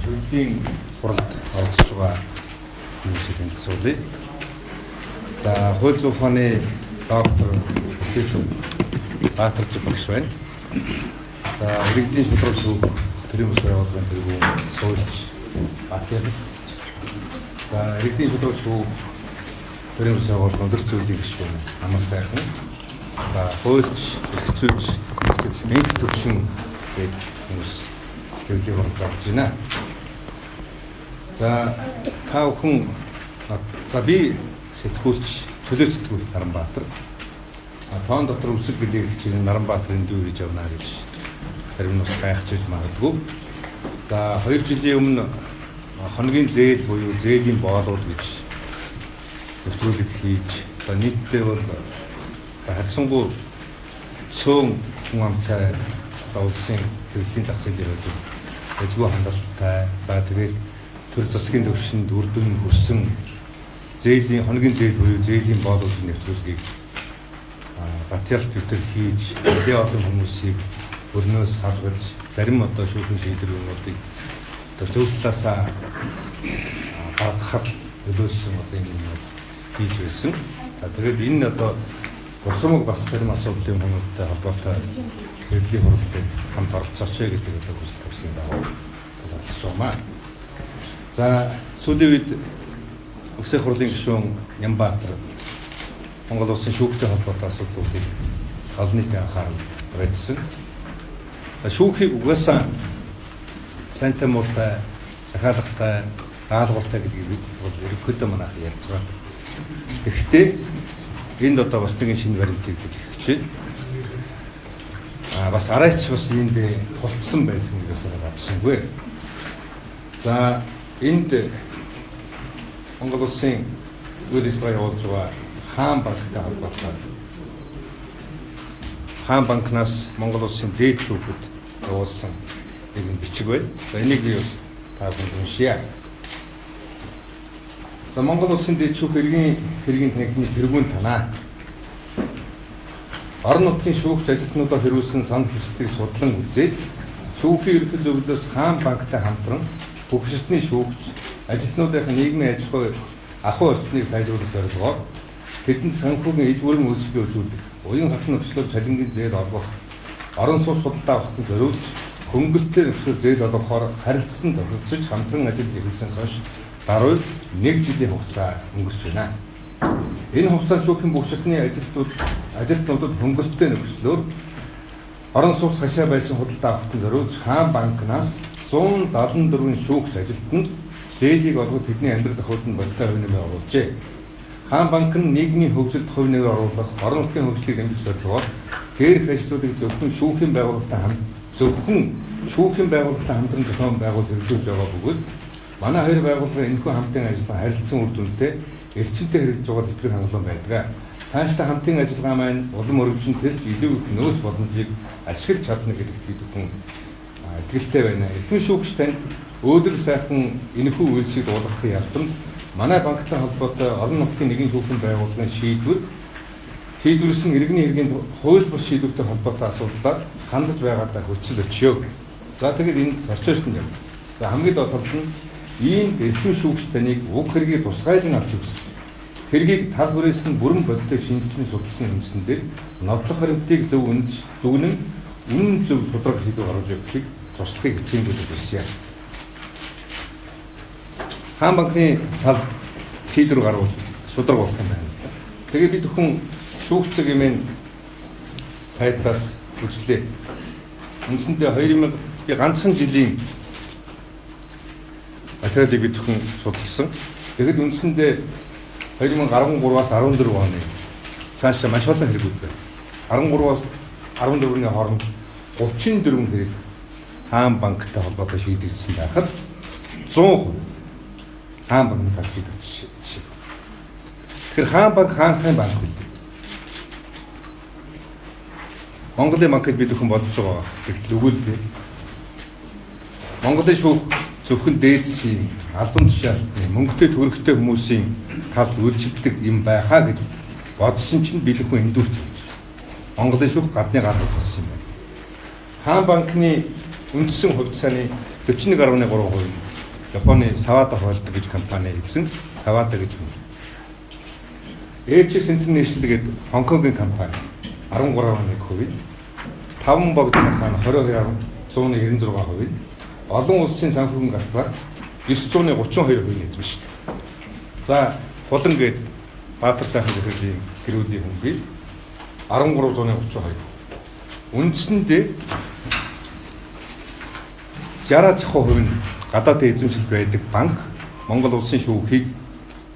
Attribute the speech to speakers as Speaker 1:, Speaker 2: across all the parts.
Speaker 1: Шүлдийн хуралд оролцож байгаа хүмүүсийг танилцуулъя. За, хууль зүйн ухааны доктор профессор Баатарж багш байна. За, иргэдийн шударга шүүх төрийн бус байгууллагын тэргүүн суулж Батяр. За, иргэдийн шударга шүүх төрийн бус байгууллагын өндөр зүйлийн гишүүн Амар сайхан. За, хуульч, эрх зүйч, инх төвшин гэдэг хүмүүс хэвлэлийн хуралд орж байна. За, та бүхэн за би сэтгүүлч Чөлөө сэтгүүл Наранбаатар. Тоон дотор үсэг билег хичээл Наранбаатарын дүү хийж явна гэж зарим нь бас гайхаж магадгүй. За, 2 жилийн өмнө хоногийн зээл буюу зээлийн боолууд гэж нэвтрүүлэг хийж одоо нийтдээ бол харьцангуй цөөн хүн амтай одоо улсын хэвлэлийн зах зээлийн хувьд эзгүй хандалттай. За, тэгээд төр засгийн төвшөнд үр дүн хүрсэн зээлийн хоногийн зээл буюу зээлийн боолуудын нэвтрүүлгийг Батял Питер хийж нэлээд олон хүмүүсийг өрнөөс салгаж зарим одоо шүүхэн шийдвэрүүдийг одоо зөв талаасаа гаргахад нөлөөлсөн одоо энэ юм хийж байсан. За, тэгээд энэ одоо бусамг бас зарим асуудлын хүмүүсттэй холбоотой хэвлэлийн хуралд хамт оролцооч гэдэг одоо хүсэл тавьсан дагуу оролцож байгаа. За, сүүлийн үед Улсын хурлын гишүүн Нямбаатар Монгол улсын шүүхтэй холбоотой асуудлуудыг олон нийтийн анхаарал аваадсан. Шүүхийг угаасаа сайнтай муутай, захиалгатай, даалгавартай гэдгийг бол ерөнхийдөө манайх ярьцгаа. Тэгэхдээ энд одоо бас нэгэн шинэ баримтыг хэлэх гэж байна. Бас арайч бас энд тулцсан байсан гэж бас авсангүй. За, энд Монгол улсын үйл ажиллагаа явуулж байгаа Хаан банктай холбоотой Хаан банкнаас Монгол улсын дээд шүүхэд явуулсан нэгэн бичиг байна. За, энийг би бас та бүхэнд уншъя. За, Монгол улсын дээд шүүх эргийн хэргийн танхимын тэргүүн танаа. Орон нутгийн шүүгч ажилтнуудаа хэрүүлсэн санал хүсэлтийг судлан үзээд шүүхийн ерөнхий зөвлөлөөс Хаан банктай хамтран бүх шатны шүүгч ажилтнуудын нийгмийн аж ахуй ахуй орчныг сайжруулах зорилгоор тэдэнд санхүүгийн иж бүрэн үйлчлэгээ үзүүлэх, уян хатан нөхцлөөр цалингийн зээл олгох, орон сууц худалдаа авахтан зориулж хөнгөлөлттэй нөхцөл зээл олгохоор харилцсан тохиролцож хамтран ажиллаж эхэлсэн хойш даруй 1 жилийн хугацаа өнгөрч байна. Энэ хугацаанд шүүхийн бүх шатны ажилтнуудад хөнгөлөлттэй нөхцлөөр орон сууц хашаа байсан худалдаа авахтан зориулж Хаан банкнаас 174 шүүгч ажилтнанд зээлийг олгож тэдний амьдрал ахуйд нь бодиттой хувь нэмэр оруулжээ. Хаан банк нь нийгмийн хөгжилд хувь нэмэр оруулах, орон нутгийн хөгжлийг дэмжих зорилгоор дээрх ажлуудыг зөвхөн шүүхийн байгууллагатай хамтран зохион байгуулж хэрэгжүүлж байгаа бөгөөд манай хоёр байгууллагын энэхүү хамтын ажиллагаа харилцан үр дүнтэй эрчимтэй хэрэгжиж байгаа итгэл хангалуун байдаг. Цаашдаа хамтын ажиллагаа маань улам өргөжин тэлж илүү их нөөц боломжийг ашиглаж чадна гэдэгт бид бүхэн итгэлтэй байна. Эрхэм шүүгч танд өөдрөг сайхан энэхүү үйлсийг дуулгахын ялбанд манай банктай холбоотой олон нутгийн нэгэн шүүхийн байгууллагын шийдвэрлэсэн иргэний хэргийн хууль бус шийдвэртэй холбоотой асуудлаар хандаж байгаадаа хүчил өчөө. За тэгээд энэ процесс нь явна. За хамгийн доод талд нь ийм эрхэм шүүгч таныг уг хэргийг тусгайлан авч өгсөн. Хэргийг тал бүрээс нь бүрэн бодиттой шинжилсэн судалсан үндсэн дээр нотлох харимтыг зөв үнэж дүгнэн үнэн зөв шударга шийдвэр гаргаж өгөхийг туслахыг хичээнгүй хүсье. Хаан банкны талд шийдвэр гарвал шударга болох юм байна. Тэгээ бид бүхэн шүүх цаг юм сайтаас үзлээ. Үндсэндээ 2000 ганцхан жилийн материалыг бид бүхэн судалсан. Тэгэхэд үндсэндээ 2013-аас 14 оны цаашаа маш олон хэрэгүүд байна. 13-аас 14-ний хооронд 34 хэрэг Хаан банктай холбоотой шийдэгдсэн байхад 100% Хаан банкны талд шийдэгдсэн. Тэгэхээр Хаан банк хаанхын банк гэдэг. Монголын банкд бид бүхэн бодож байгаа. Тэгтэл үгүй л дээ. Монголын шүүх зөвхөн дээдсийн, албан тушаалтны, мөнгөтэй төрөгтэй хүмүүсийн талд үйлчилдэг юм байхаа гэж бодсон чинь бид бүхэн эндүүрч байна. Монголын шүүх гадны гар болсон юм байна. Хаан банкны үндсэн хувьцааны 41.3% Японы Савада Холдинг гэж компани эзэн Савада гэж юм. HS International гэдэг Хонконгийн компани 13.1%, 5 богд компани 22.196%, олон улсын санхүүгийн корпорац 932% эзэмшдэг. За Хулан гээд Баатар сайхан захирлын гэр бүлийн хүн бий 1332. Үндсэндээ 60% нь гадаадын эзэмшилд байдаг банк Монгол улсын шүүхийг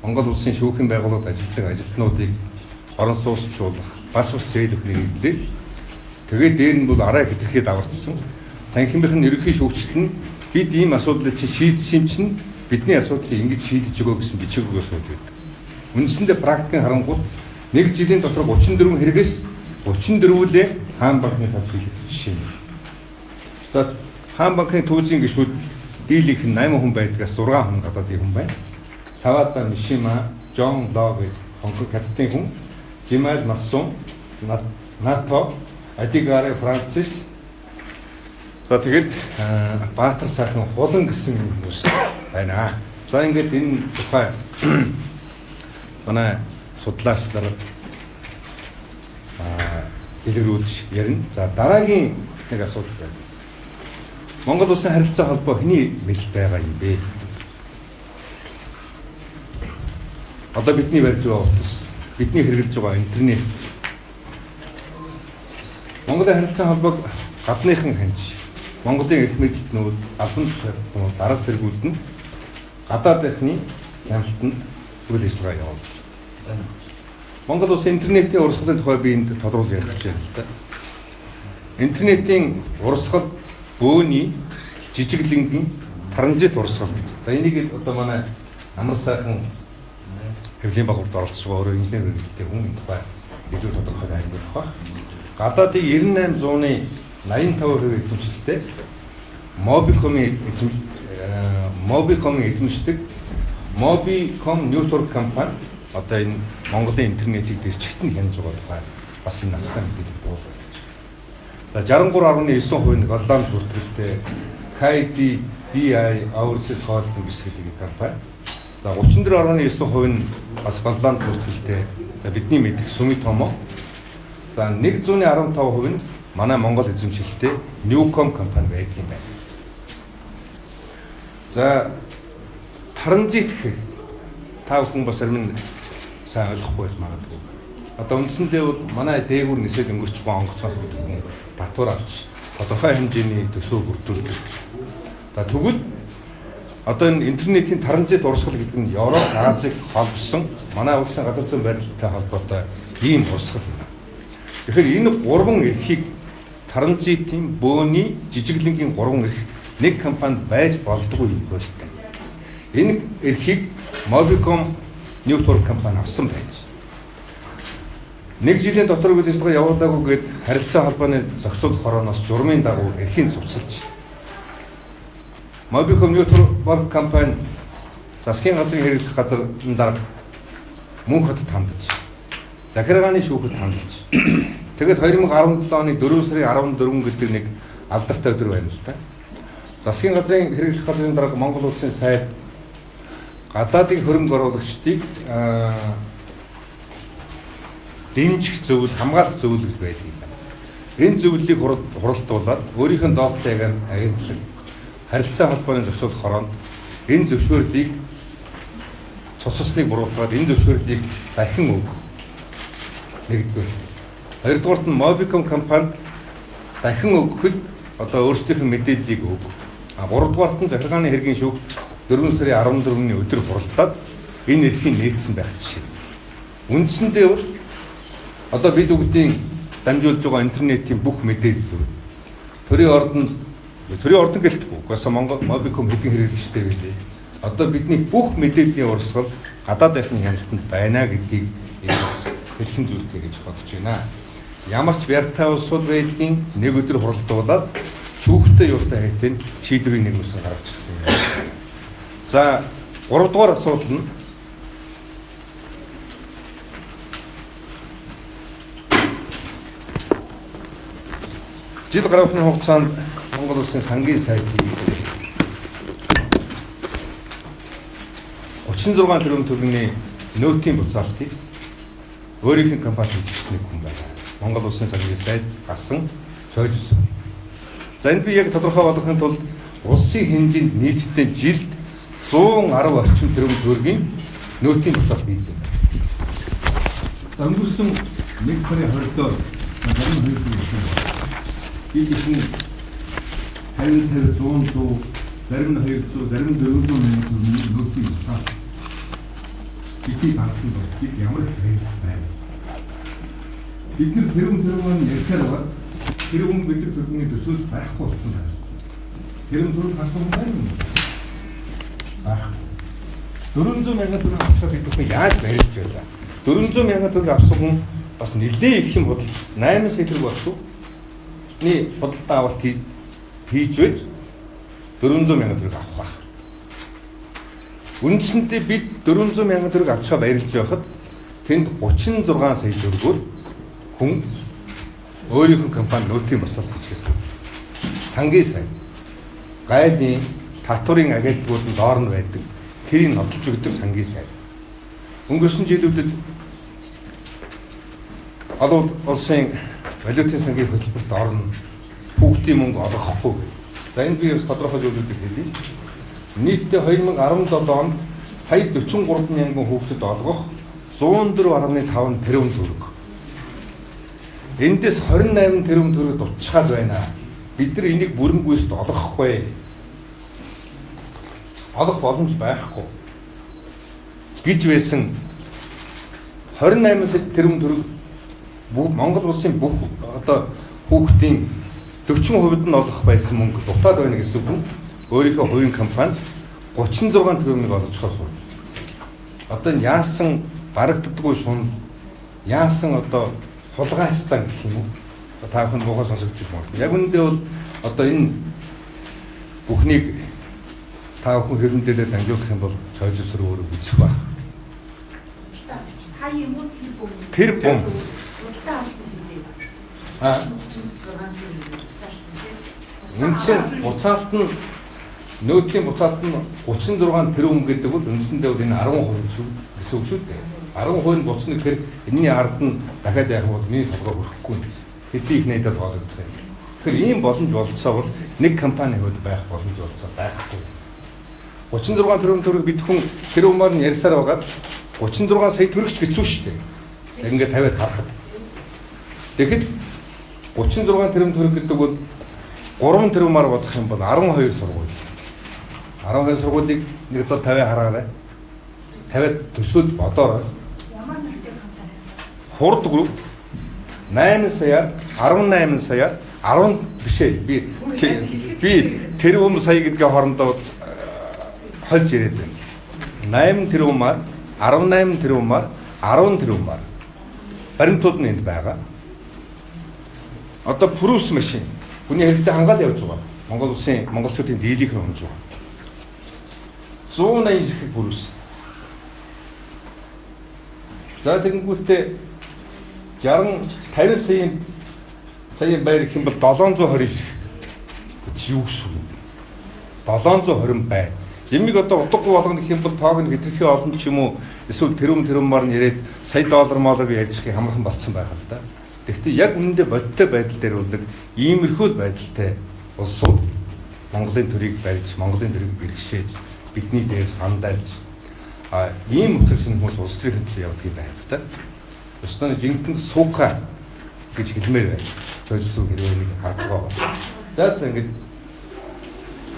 Speaker 1: Монгол улсын шүүхийн байгууллагад ажилладаг ажилтнуудыг орон сууцчлуулах, бас ус зээл өгөх хэрэглээ. Тэгээд дээр нь бол арай хэтэрхий даварцсан. Танхимынх нь ерөнхий шүүгчдэл нь бид ийм асуудлыг чинь шийдсэн юм чинь бидний асуудлыг ингэж шийдэж өгөө гэсэн бичиг өгөө сууж байдаг. Үндсэндээ практикийн харангуут нэг жилийн дотор 34 хэрэгээс 34-лээ Хаан банкны талд шийдэгдсэн жишээ юм. За Хаан банкны түүзийн гишүүд дийлийнх нь 8 хүн байдгаас 6 хүн гадаадын хүн байна. Савада Мишима, Джон Ло гэж Хонконг хятадын хүн, Жимал Масун, НАТО, Адигаре Францис. За тэгэд Баатар сайхан Хулан гэсэн хүмүүс байна. За ингээд энэ тухай манай судлаач нар дэлгэрүүлж ярина. За дараагийн нэг асуудал байна. Монгол улсын харилцаа холбоо хэний мэдэлд байгаа юм бэ? Одоо бидний барьж байгаа утас, бидний хэрэглэж байгаа интернет. Монголын харилцаа холбоог гадныхан хянж, Монголын эрх мэдэлтнүүд, албан тушаалтнууд, дарга зэргүүд нь гадаадынхны хяналтанд үйл ажиллагаа явуулж байна. Монгол улсын интернетийн урсгалын тухай би энд тодруулж ярих гэж байна л да. Интернетийн урсгал бөөний жижиглэнгийн транзит урсгал гэж. За энийг одоо манай амар сайхан хэвлийн багварт оролцож байгаа өөрөө инженер мэргэжилтэй хүн энэ тухай илүү тодорхой айлгуулах ба. Гадаадын 98.85% эзэмшилтэй Mobicom-ийн эзэмшдэг Mobicom Network компани одоо энэ Монголын интернетийг дэрчгт нь хянаж байгаа тухай бас энэ настай мэдээлэл дуулах. За 63.9% нь Голланд бүртгэлтэй KDDI Overseas Holdings гэдэг компани. За 34.9% нь бас Голланд бүртгэлтэй. За бидний мэдих Sumitomo. За 115% нь манай Монгол эзэмшилтэй Newcom компани байдаг юм байна. За транзит гэхээр та бүхэн бас зарим нь сайн ойлгохгүй байж магадгүй. Одоо үндсэндээ бол манай дээгүүр нисээд өнгөрч байгаа онгоцоос гэдэг хүн татвар авч тодорхой хэмжээний төсөв бүрдүүлдэг. За тэгвэл одоо энэ интернетийн транзит урсгал гэдэг нь Европ, Азийг холбосон манай улсын газар зүйн барилттай холбоотой ийм урсгал юм. Тэгэхээр энэ гурван эрхийг транзитын, бөөний, жижиглэнгийн гурван эрх нэг компанид байж болдгоо юм байна. Энэ эрхийг Mobicom Network компани авсан байж. Нэг жилийн дотор үйл ажиллагаа явуулаагүй гээд харилцаа холбооны зохицуулах хорооноос журмын дагуу эрхийн цуцалж Mobicom Network компани Засгийн газрын хэрэглэх газар дарга мөнх хотод хандаж, захиргааны шүүхэд хандаж. Тэгээд 2017 оны 4 сарын 14 гэдэг нэг алдартай өдөр байна л та. Засгийн газрын хэрэглэх газрын дарга Монгол улсын сайд гадаадын хөрөнгө оруулагчдыг дэмжих зөвлөл, хамгаалах зөвлөл гэж байдаг юм байна. Энэ зөвлөлийг хуралдуулаад өөрийнх нь доотлын агентлаг харилцаа холбооны зохицуулах хороонд энэ зөвшөөрлийг цуцсныг буруутгаад энэ зөвшөөрлийг дахин өгөх. Нэгдүгээр. Хоёрдугаарт нь Mobicom компанид дахин өгөхөд одоо өөрсдийнх нь мэдээллийг өгөх. А гуравдугаарт нь захиргааны хэргийн шүүх 4 сарын 14-ний өдөр хуралдаад энэ эрхийг нээсэн байх жишээ. Үндсэндээ бол одоо бид бүгдийн дамжуулж байгаа интернетийн бүх мэдээллүүд төрийн ордон гэлтгүй. Угаасаа Монгол Mobicom хэдэн хэрэглэгчтэй байлээ. Одоо бидний бүх мэдээллийн урсгал гадаад байхны хяналтанд байна гэдгийг энэ бас хэлхэн зүйлтэй гэж бодож байна. Ямар ч бяртай улсууд байдгийн нэг өдөр хуралдуулаад шүүхтэй юутай хайтын шийдвэрийг нэг үсэн гаргаж ирсэн юм. За, 3 дугаар асуудал нь жил гаруйхны хугацаанд Монгол улсын сангийн сайд хийгдэх 36 тэрбум төгрөгийн нөөтийн буцаалтыг өөрийнх нь компани хийжсэн нэг хүн байна. Монгол улсын сангийн сайд гарсан цойжсон. За, энд би яг тодорхой болгохын тулд улсын хэмжээнд нийтдээ жилд 110 орчим тэрбум төгрөгийн нөөтийн буцаалт хийлээ. За, өнгөрсөн 1 сарын 20-д 22 бид ихэн 50 50 100 100 зарим нь 200 зарим нь 400 мянган төгрөгийн нөөцийн буцаалт бидний гарсан бол бид ямар их баярлах байна. Бид нар тэрбум төгрөг ярьсаар байгаа. Тэрбум гэдэг төгрөгийн төсөөл байхгүй болсон байна. Тэрбум төгрөг гарсан хүн байна уу? Байхгүй. 400 мянган төгрөг авчихад бид бүхэн яаж барилж байлаа? 400 мянган төгрөг авсан хүн бас нэлээд их юм худал 8 сая төгрөг болсон. Миний худалдаа авалт хийж байж 400 мянган төгрөг авах байх. Үндсэндээ бид 400 мянган төгрөг авчихаа баярлж байхад тэнд 36 сая төгрөгөөр хүн өөрийнх нь компани нөөтийн буцаалт хийчихсэн. Сангийн сайд, гайлын татварын агентлагууд нь доор нь байдаг. Тэрийг нотолж өгдөг сангийн сайд. Өнгөрсөн жилүүдэд олон улсын валютын сангийн хөтөлбөрт орно. Хүүхдийн мөнгө олгохгүй гэх. За, энэ би бас тодорхой зүйлүүдийг хэлье. Нийтдээ 2017 онд сая 43 мянган хүүхдэд олгох 104.5 тэрбум төгрөг. Эндээс 28 тэрбум төгрөг дутчихад байна. Бид нар энийг бүрэн гүйцэд олгохгүй. Олох боломж байхгүй гэж байсан 28 тэрбум төгрөг Монгол улсын бүх одоо хүүхдийн 40% нь олгох байсан мөнгө дутаад байна гэсэн үг. Өөрийнхөө хувийн компанид 36 тэрбумыг олгочихоор сууж. Одоо энэ яасан барагддаггүй шунал, яасан одоо хулгайч зан гэх юм уу? Та бүхэн муухай сонсогдож байна. Яг үүндээ бол одоо энэ бүхнийг та бүхэн хэрэн дээрээ дамжуулах юм бол цойжсор өөрөө үзэх байх.
Speaker 2: Сая юм уу тэрбум?
Speaker 1: Тэрбум. Аа. Үндсэн буцаалт нь нөөцийн буцаалт нь 36 тэрбум гэдэг бол үндсэндээ бол энэ 10% шүү гэсэн үг шүү дээ. 10% нь буцна гэхээр энэний ард нь дахиад яах бол миний толгой хүрэхгүй. Хэдий их найдаад тоологдох юм. Тэгэхээр ийм боломж болцсоо бол нэг компани хувьд байх боломж болцоо байхгүй. 36 тэрбум төгрөг бид хүн тэрбумаар нь ярьсаар байгаад 36 сая төгрөгч гэсэн шүү дээ. Ингээд 50-аад харахад. Тэгэхэд 36 тэрбум төгрөг гэдэг бол 3 тэрбумаар бодох юм бол 12 сургууль. 12 сургуулийг нэг дор 50 хараарай. 50-ад төсөөлж бодоорой.
Speaker 2: Ямар нэртэй компани?
Speaker 1: Хурд групп 8 саяар 18 саяар 10 биш ээ. Би тэрбум сая гэдгээ хоорондоо хольж яриад байна. 8 тэрбумаар 18 тэрбумаар 10 тэрбумаар баримтууд нь энд байгаа. Одоо Прус машин хүний хэрэгцээ хангаал явж байгаа. Монгол улсын монголчуудын дийлийнх нь унж байгаа. 180 эрхийг бүрүүлсэн. За тэгэнгүүтээ 60 50 саяын байр гэх юм бол 720 эрх гэж юу гэсэн үг юм? 720 байр. Ямиг одоо утгагүй болгоно гэх юм бол тоог нь хэтэрхий олон ч юм уу эсвэл тэрүүм тэрмаар нь яриад сая доллар молог ярьж их хамархан болцсон байх л да. Тэгэхдээ яг үнэндээ бодиттой байдал дээр бол иймэрхүү л байдалтай улсууд Монголын төрийг барьж, Монголын төрийг бэрхшээж, бидний дээр сандалж ийм учир шинэ хүмүүс улс төрийн төлөө явдаг юм байна л да. Өстөн жинхэнэ суука гэж хэлмээр байна. Жожсуу хэрвээ нэг хардгаа байна. За за ингэж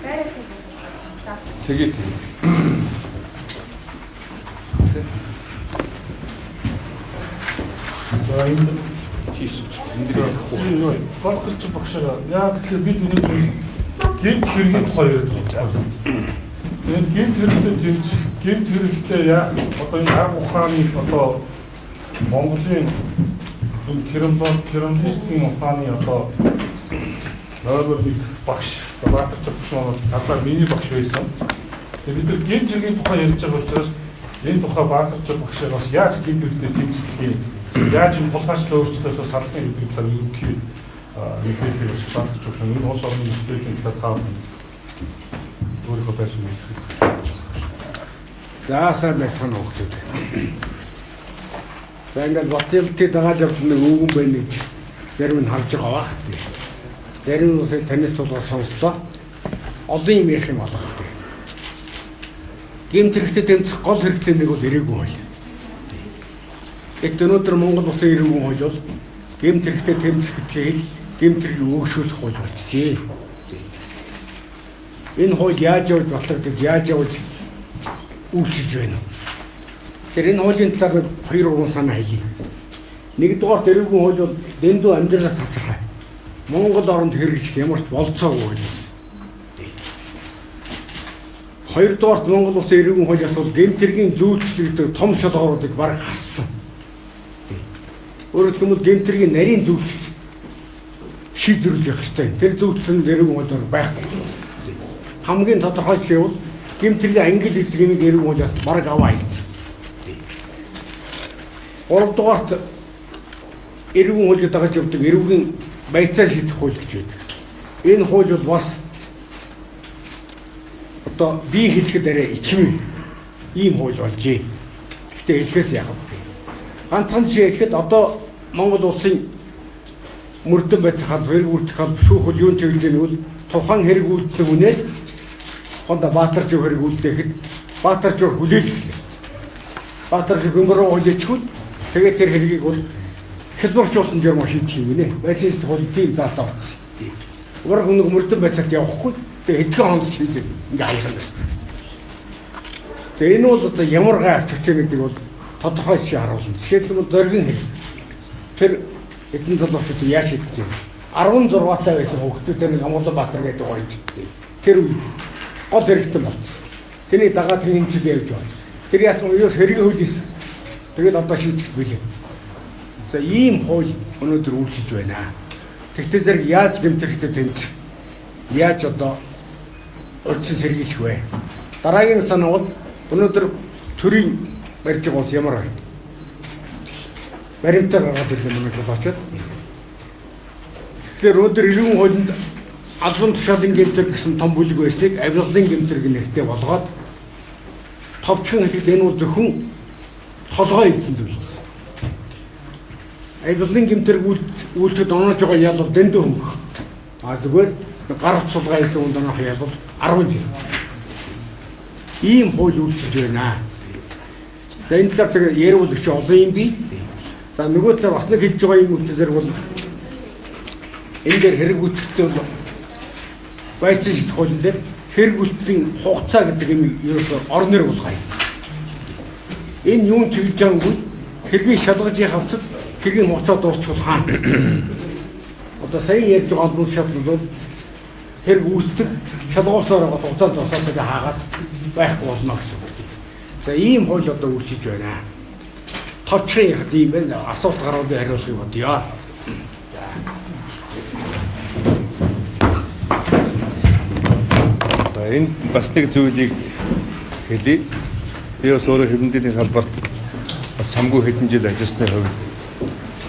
Speaker 2: байраас асуусан.
Speaker 1: Тэгээ.
Speaker 3: За энэ
Speaker 1: тийш энэ дээр
Speaker 3: Баатарч багшаа яа тэгэхээр бид өнөөдөр гэмт хэргийн тухай ярьж байна. Тэгээд гэмт хэрэгтэй тэмцэх, гэмт хэрэгтэй яа одоо энэ арга ухааны одоо Монголын энэ керамлистийн ухааны одоо номер 1 багш Баатарч багш маань газар миний багш байсан. Тэгээд бид нар гэмт хэргийн тухай ярьж байгаа учраас энэ тухай Баатарч багшаар бас яаж гэмт хэрэгтэй тэмцэх юм, яаж энэ хулгайчлал өөрчлөлтөөс салах юм гэдэг талаар ерөнхий мэдээлэл бас Баатарч багш энэ улс орны нөхцөлийн талаар таа өөрийнхөө байсан мэдээлэл.
Speaker 4: За сайн байцгаана уу хүмүүс. За ингээд Батялтыг дагаал явсан нэг өвгөн байна гэж зарим нь харж байгаа бах. Зарим нь үсээ таны тулгаар сонслоо. Олон юм ярих юм алга. Гэмт хэрэгтэй тэмцэх гол хэрэгтэй нэг бол эрээгүй хууль. Гэт өнөөдөр Монгол улсын эрээгүй хууль бол гэмт хэрэгтэй тэмцэх гэдгийг гэмт хэргийг өөгшүүлэх хууль болчихжээ. Энэ хууль яаж явж батлагдаж, яаж явж үйлчилж байна вэ? Тэгэхээр энэ хуулийн талаар нэг 2-3 санаа хэлье. Нэгдүгээр эрээгүй хууль бол дэндүү амьдралаас тасархай. Монгол оронд хэрэгжих ямар ч болцоогүй хууль байсан. Хоёрдугаарт Монгол улсын эрээгүй хуулиас бол гэмт хэргийн зүйчлэл гэдэг том шалгууруудыг бараг хассан. Өөрөөр хэлбэл гэмт хэргийн нарийн зүйчлэл шийдвэрлэж явах ёстой. Тэр зүйчлэл нь эрээгүй хуулиар байхгүй. Хамгийн тодорхой жишээ бол гэмт хэргийн ангил гэдэг юмыг эрээгүй хуулиас бараг аваа хийсэн. Гуравдугаарт эрүүгийн хуулийг дагаж явдаг эрүүгийн байцаа шийдэх хууль гэж байдаг. Энэ хууль бол бас одоо би хэлэхэд арай ичмээ ийм хууль болжээ. Гэхдээ хэлэхээс яах вэ? Ганцхан жишээ хэлэхэд одоо Монгол улсын мөрдөн байцаах алба, хэрэг үйлдэх алба, шүүх хууль юун чиглэж байгаа нь бол тухайн хэрэг үйлдсэн үнээр Хонда Баатаржуу хэрэг үйлдэхэд Баатаржуу хүлээлгэх хэрэгтэй. Баатаржуу гүмбрөө хүлээчихвэл тэгээд тэр хэргийг бол хялбарчуулсан журмаар шийдэх юм гинэ. Байцаах шийдэх хууль тийм заалтаа орсон. Ураг нэг мөрдөн байцаат явахгүй. Тэгээд хэдхэн хоног шийдээд ингээ хаях юм байна. За энэ бол одоо ямар гай авчирч байгаа гэдэг бол тодорхой жишээ харуулна. Жишээлбэл зоригын хэрэг. Тэр эдэн залуучууд яаж шийдэх вэ? 16 таа байсан хүүхдүүдээр нэг Амгалан Баатар гэдэг гоё юм. Тэр үе гол хэрэгтэн болсон. Тэрний дагаад хэмжил явж байна. Тэр яасан юу хэрэг хөлөөс. Тэгэл одоо шийдэх билээ. За ийм хууль өнөөдөр үйлчилж байна. Тэгтээ зэрэг яаж гэмт хэрэгтэй тэмцэх, яаж одоо орчин сэргийлэх вэ? Дараагийн санаа бол өнөөдөр төрийн барьж байгаа улс ямар вэ? Баримтаар гаргаад ирлээ манай жолоочод. Тэгэхээр өнөөдөр эрүүгийн хуулинд албан тушаалын гэмт хэрэг гэсэн том бүлэг байсныг авилгалын гэмт хэрэг нэртэй болгоод товчхон хэлэхэд энэ бол зөвхөн толгой эзэн зүйл болсон. Авилгалын гэмт хэрэг үйлдэхэд оноож байгаа ял бол дэндүү хөнгө. А зүгээр гар утсулгаа хийсэн хүнд оноох ял бол 10 жил. Ийм хууль үйлчилж байна. За энэ талаар тэгээ яриул их олон юм бий. За нөгөө талаар бас нэг хэлж байгаа юм үгтэй зэрэг бол энэ дээр хэрэг үйлдэхдээ бол байцаан шийдэх хуулийн дээр хэрэг үйлдэлийн хугацаа гэдэг юм ерөөсөө орон нэр булгаа хийсэн. Энэ юун чиглэж байгаа юм бэ? Хэргийг шалгаж явах авцад хэргийн хугацаа дуусчихвал хаана. Одоо сая ярьж байгаа албан тушаал бол хэрэг үүсдэг шалгуулсаар байгаа хугацаа дуусаад тэгээ хаагаад байхгүй болно гэсэн үг. За ийм хууль одоо үйлчилж байна. Товчхон яхад ийм байна. Асуулт гарвал би хариулахыг бодъё.
Speaker 1: За энд бас нэг зүйлийг хэлье. Би бас өөрөө хэвлэл мэдээллийн салбарт бас чамгүй хэдэн жил ажилласны хувьд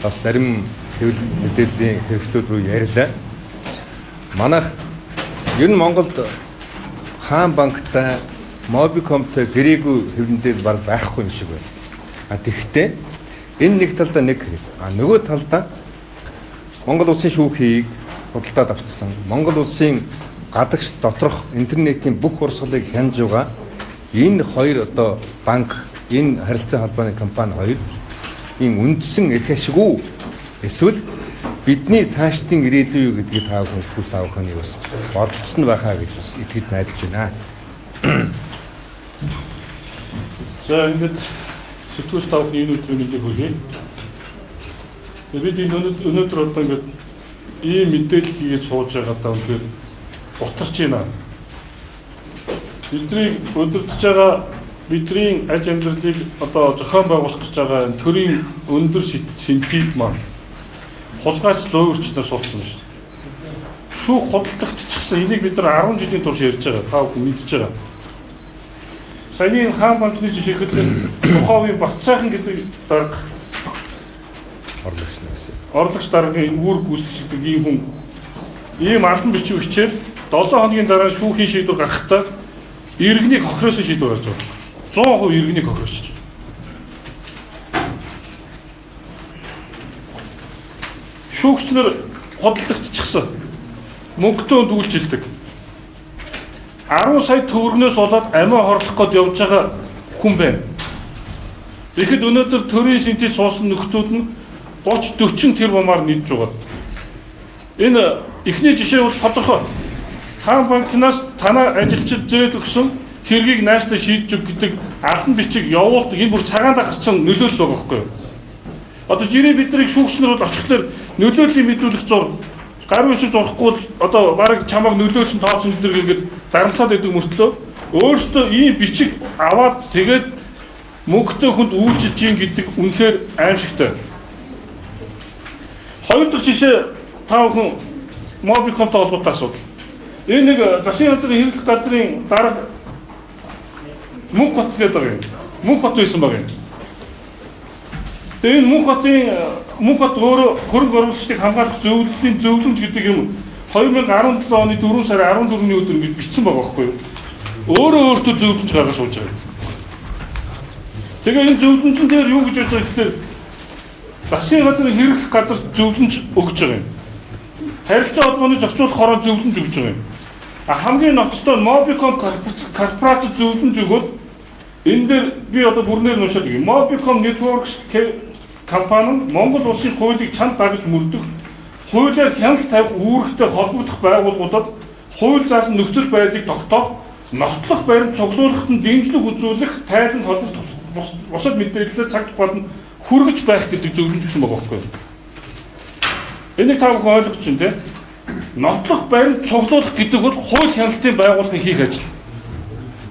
Speaker 1: бас зарим хэвлэл мэдээллийн хэрэгслүүд рүү ярьлаа. Манайх ер нь Монголд Хаан банктай, Мобикомтой гэрээгүй хэвлэл мэдээлэл баг байхгүй юм шиг байна. А тэгэхдээ энэ нэг талдаа нэг хэрэг. А нөгөө талдаа Монгол улсын шүүхийг худалдаад авчихсан. Монгол улсын гадагш доторх интернетийн бүх урсгалыг хянаж байгаа энэ хоёр одоо банк, энэ харилцан холбооны компани хоёр энэ үндсэн эрх ашиг уу эсвэл бидний цаашдын ирээдүй юу гэдгийг та бүхэн сэтгүүлч та бүхний бас бодолцсон байхаа гэж бас итгэж найдаж байна.
Speaker 3: За ингээд сэтгүүлч та бүхний энэ өдрийн мэндийг хүргэе. Бид энэ өнөөдөр одоо ингээд ийм мэдээлэл хийгээд сууж байгаадаа үнэхээр бутарч байна. Бидний өдөртөж байгаа бидний аж амьдралыг одоо зохион байгуулах гэж байгаа энэ төрийн өндөр сэнтийг маань хулгайч луйварч нар суулсан шүү дээ. Шүүх худалдагччихсан энийг бид нар 10 жилийн турш ярьж байгаа. Та бүхэн мэдж байгаа. Саяны хаан банкны жишээ хэлбэл Тухайн Батсайхан гэдэг дарга
Speaker 1: орлогч нар гэсэн.
Speaker 3: Орлогч даргын үүрэг гүйцэтгэж гэдэг ийм хүн ийм албан бичиг хичээл 7 хоногийн дараа шүүхийн шийдвэр гаргахдаа иргэнийг хохироосон шийдвэр гарч байгаа. 100% иргэнийг хохироочж. Шүүгч нар худалдагдчихсан. Мөнгөтэй хүнд үйлчилдэг. 10 сая төгрөгнөөс болоод амиа хорлох гээд явж байгаа хүн байна. Тэгэхэд өнөөдөр төрийн сэнтий суусан нөхдүүд нь 30 40 тэрбумаар нийтж байгаа. Энэ эхний жишээ бол тодорхой. Хаан банкнаас танаа ажилчид зээл өгсөн хэргийг нааштай шийдэж өг гэдэг албан бичиг явуулдаг. Энэ бүр цагаанд гарсан нөлөөлөл байгаа байхгүй юу? Одоо жирийн биднийг шүүгч нар бол очихлоор нөлөөллийн мэдүүлэх зур гар үсэг зурхгүй бол одоо бараг чамааг нөлөөлсөн тооцсон гэдэг ингээд дарамтлаад байдаг мөртлөө өөрөөсөө ийм бичиг аваад тэгээд мөнгөтэй хүнд үйлчилж ийн гэдэг үнэхээр аимшигтай. Хоёр дахь жишээ та бүхэн Мобикомтой холбоотой асуудал. Энэ нэг засгийн газрын хэрэглэх газрын дарга Мөнх хот гэдэг байгаа юм. Мөнх хот байсан байгаа юм. Тэгээ энэ Мөнх хот өөрөө хөрөнгө оруулагчдыг хамгаалах зөвлөлийн зөвлөмж гэдэг юм 2017 оны 4 сарын 14-ний өдөр ингэж бичсэн байгаа байхгүй юу? Өөрөө өөртөө зөвлөмж гаргаж сууж байгаа. Тэгээ энэ зөвлөмжөн дээр юу гэж байж байгаа гэхээр засгийн газрын хэрэглэх газар зөвлөмж өгч байгаа юм. Харилцан холбооны зохицуулах хороо зөвлөмж өгч байгаа юм. А хамгийн ноцтой нь Mobicom корпорац зөвлөмж өгөөд энэ дээр би одоо бүрнээр уншаад өгье. Mobicom Networks компани нь Монгол улсын хуулийг чанд дагаж мөрдөх, хуулиар хяналт тавих үүрэгтэй холбогдох байгууллагуудад хууль заасан нөхцөл байдлыг тогтоох, нотлох баримт цуглуулахад нь дэмжлэг үзүүлэх, тайлан холбогдох бусад мэдээлэлээ цаг тухайд нь хүргэж байх гэдэг зөвлөмж өгсөн байгаа байхгүй юу? Энийг та бүхэн ойлгож байна тийм? Нотлох баримт цуглуулах гэдэг бол хууль хяналтын байгууллагын хийх ажил.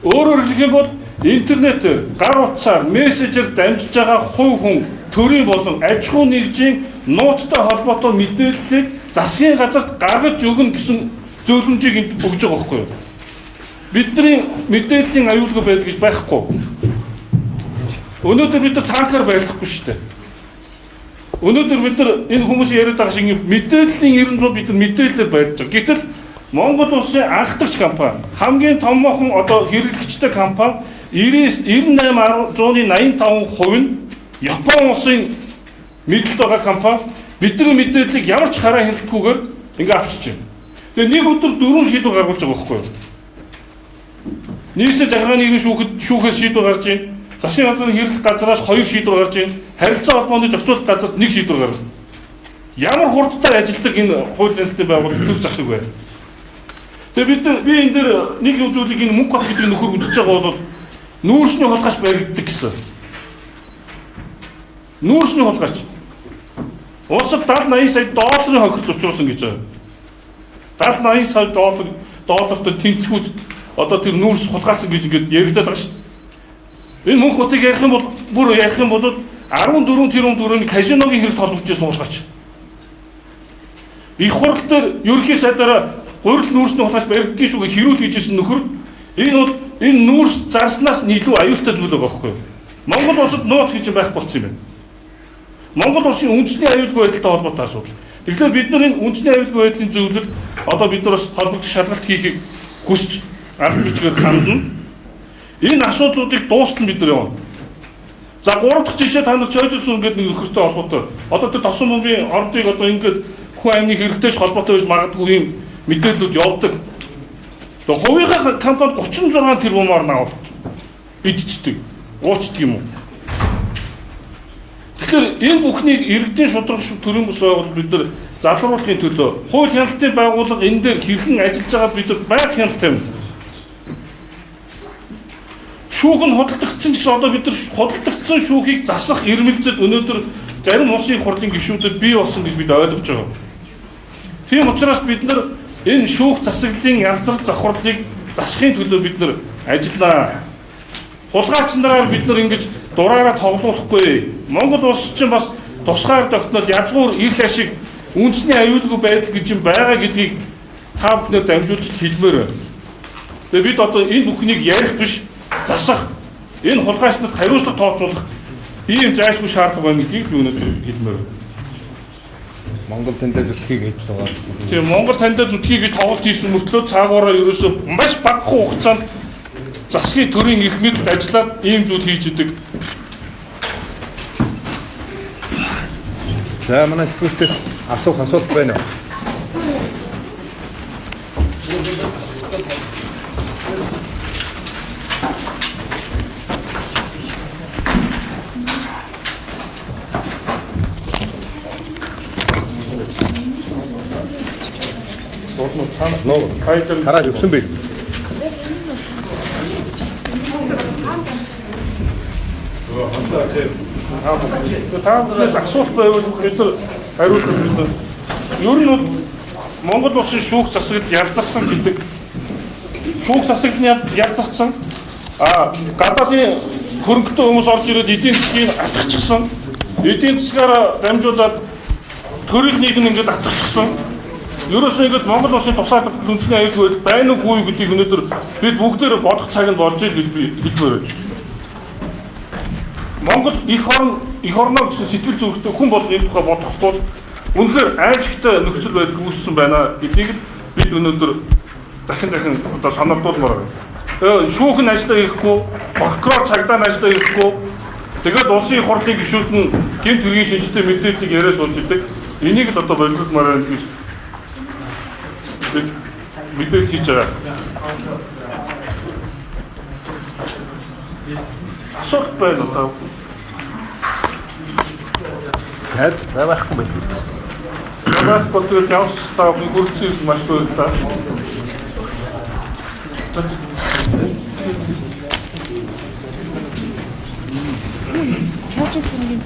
Speaker 3: Өөрөөр хэлэх юм бол интернетээр, гар утсаар, мессежээр дамжиж байгаа хувь хүн, төрийн болон аж ахуйн нэгжийн нууцтай холбоотой мэдээллийг засгийн газарт гаргаж өгнө гэсэн зөвлөмжийг энд өгж байгаа байхгүй юу? Бидний мэдээллийн аюулгүй байдал гэж байхгүй. Өнөөдөр бид нар танкаар байлдахгүй шүү дээ. Өнөөдөр бид нар энэ хүмүүс яриад байгаа шиг мэдээллийн 90% бид нар мэдээлэлээр барьж байгаа. Гэтэл Монгол улсын анхдагч компани, хамгийн томоохон одоо хэрэглэгчтэй компани 98.85% нь Япон улсын мэдлэлд байгаа компани бидний мэдээллийг ямар ч хараа хяналтгүйгээр ингээ авчиж байна. Тэгээ нэг өдөр 4 шийдвэр гаргуулж байгаа байхгүй юу? Нийслэл захиргааны нийгмийн шүүхээс шийдвэр гарч байна. Засгийн газрын хэрэглэх газраас 2 шийдвэр гарч байна. Харилцан холбооны зохицуулах газарт 1 шийдвэр гарна. Ямар хурдтай ажилладаг энэ хууль хяналтын байгууллага төр засаг байна. Тэгээ би энэ дээр нэг зүйлийг энэ Мөнх хот гэдэг нөхөр үзэж байгаа бол нүүрсний хулгайч баригддаг гэсэн. Нүүрсний хулгайч. Улсад 70 80 сая долларын хохирол учруулсан гэж байгаа. 70 80 сая доллартай тэнцвүүц одоо тэр нүүрс хулгайлсан гэж ингээд яригдаад байгаа шүү дээ. Энэ Мөнх хотыг ярих юм бол бүр ярих юм бол 14 тэрбум төгрөгийн казиногийн хэрэгт холбогдож хулгайч. Их хурал дээр ерөнхий сайдаараа гурил нүүрсний хулгайч баригдгийн шүүгээ хэрүүл хийжсэн нөхөр Энэ бол энэ нүүрс зарснаас нь илүү аюултай зүйл байгаа байхгүй юу? Монгол улсад нууц гэж юм байхгүй болсон юм байна. Монгол улсын үндэсний аюулгүй байдалтай холбоотой асуудал. Тэгэхээр бид нар энэ үндэсний аюулгүй байдлын зөвлөл одоо бид нар бас холбогдох шалгалт хийхийг хүсч аль бичгээр хандна. Энэ асуудлуудыг дуустал бид нар явна. За 3 дахь жишээ та нар чойжсон гэдэг нэг нөхөртэй холбоотой. Одоо тэр тосон бомбын ордыг одоо ингээд хүн амны хэрэгтэй ш холбоотой байж магадгүй юм мэдээллүүд явдаг. Тэгээ хувийнхаа компани 36 тэрбумаар навал идчихдэг, гуучдаг юм уу? Тэгэхээр энэ бүхнийг иргэдийн шударга төрийн бус байгууллага бид нар залруулахын төлөө хууль хяналтын байгууллага энэ дээр хэрхэн ажиллаж байгааг бид нар байнга хяналт тавина. Шүүх нь худалдагдсан гэсэн одоо бид нар худалдагдсан шүүхийг засах ирмэлзэл өнөөдөр зарим улсын хурлын гишүүдэд бий болсон гэж бид ойлгож байгаа. Тийм учраас бид нар энэ шүүх засаглалын янзрал завхарлыг засахын төлөө бид нар ажиллана. Хулгайч нараар бид нар ингэж дураараа тоглохгүй. Монгол улс чинь бас тусгаар тогтнол язгуур эрх ашиг үндэсний аюулгүй байдал гэж юм байгаа гэдгийг та бүхнээр дамжуулж хэлмээр байна. Тэгээ бид одоо энэ бүхнийг ярих биш, засах, энэ хулгайч нарт хариуцлага тооцоолох ийм зайлшгүй шаардлага байна гэдгийг би өнөөдөр хэлмээр байна.
Speaker 1: Монгол таньдаа зүтхийг ажил байгаа.
Speaker 3: Тийм, Монгол таньдаа зүтхийг гэж тоглолт хийсэн мөртлөө цаагаараа ерөөсөө маш багахан хугацаанд засгийн төрийн эрх мэдэлд ажиллаад ийм зүйл хийж идэг.
Speaker 1: За манай сэтгүүлчдээс асуух асуулт байна уу? Хараад өгсөн байл.
Speaker 3: Та бүхнээс асуулт байвал бид нар хариулах бид нар. Ер нь бол Монгол улсын шүүх засаглал ялзарсан гэдэг. Шүүх засаглал нь ялзарсан. Гадаадын хөрөнгөтэй хүмүүс орж ирээд эдийн засгийг атгахчихсан. Эдийн засгаараа дамжуулаад төрөл нийгэм ингээд атгахчихсан. Ерөөсөө ингээд Монгол улсын тусгаар тогтнол үндэсний аюулгүй байдал байна уугүй юу гэдгийг өнөөдөр бид бүгдээрээ бодох цаг нь болж ил гэж би хэлмээр байна. Монгол эх орноо гэсэн сэтгэл зүрхтэй хүн бол энэ тухай бодохгүй бол үнэхээр аимшигтай нөхцөл байдал үүссэн байна гэдгийг бид өнөөдөр дахин одоо санагдуулмаар байна. Шүүх нь ажиллаа хийхгүй, прокурор цагдаа нь ажиллаа хийхгүй, тэгээд улсын их хурлын гишүүд нь гэмт хэргийн шинжтэй мэдээллийг яриа сууж идэг. Энийг л одоо боловсруулмаар байна гэж бид мэдээлэл хийж байгаа. Асуулт байна уу?
Speaker 1: За байхгүй байх.
Speaker 3: Бас бодвол явс та хөрөлцөн юм маш их та.
Speaker 2: Чачи цэнгийн